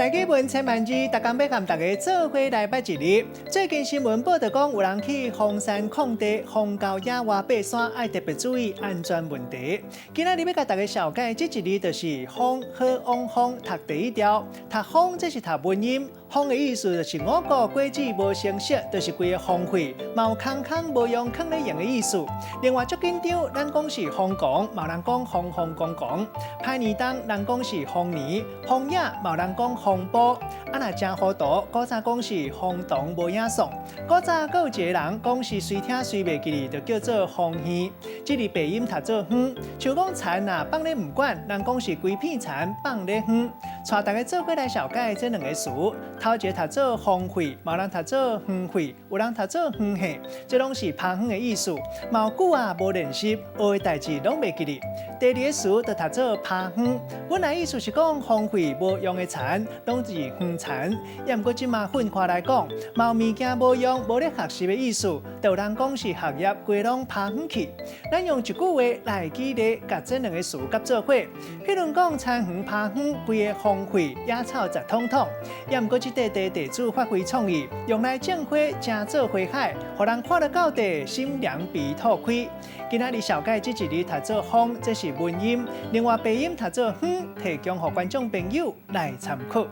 台語文千萬字，逐工欲佮大家做伙來捌一字。最近新聞報道講，有人去荒山曠地、荒郊野外爬山，愛特別注意安全問題。今仔日欲共大家紹介這一字，就是荒，好往風，讀第一調。讀荒，這是讀文音。荒的意思就是五穀果子無成熟，就是規个荒廢，嘛有空空無用、囥咧用的意思。另外，足緊張，咱講是瘋狂，嘛有人講瘋瘋狂狂。歹年冬，人講是荒年、荒野，嘛有人講風波。啊，若誠糊塗，古早講是荒唐無影算。古早閣有一个人講是隨聽隨袂記得，就叫做荒耳。這字白音讀做遠，像講田若放咧毋管，人講是規片田放咧荒。帶大家做伙來紹介這兩个詞。頭一个讀做荒廢，嘛有人讀做荒廢，有人讀做荒廢，這攏是拋遠的意思。嘛有久啊無練習，學的代誌攏袂記得。第二个詞就讀做拋遠，本來意思是講荒廢無用的田，攏是遠田。也毋過這馬分開來講，嘛有物件無用、無咧學習的意思，就有人講是學業規攏拋遠去。咱用一句話來舉例，共這兩个詞佮做伙。譬如講，田園拋遠，規个荒廢，野草雜統統。也毋過這塊地地主發揮創意，用來種花，成做花海，予人看了到底心涼鼻吐開。今仔日紹介這一字讀做荒，這是文音；另外白音讀做遠，提供予觀眾朋友來參考。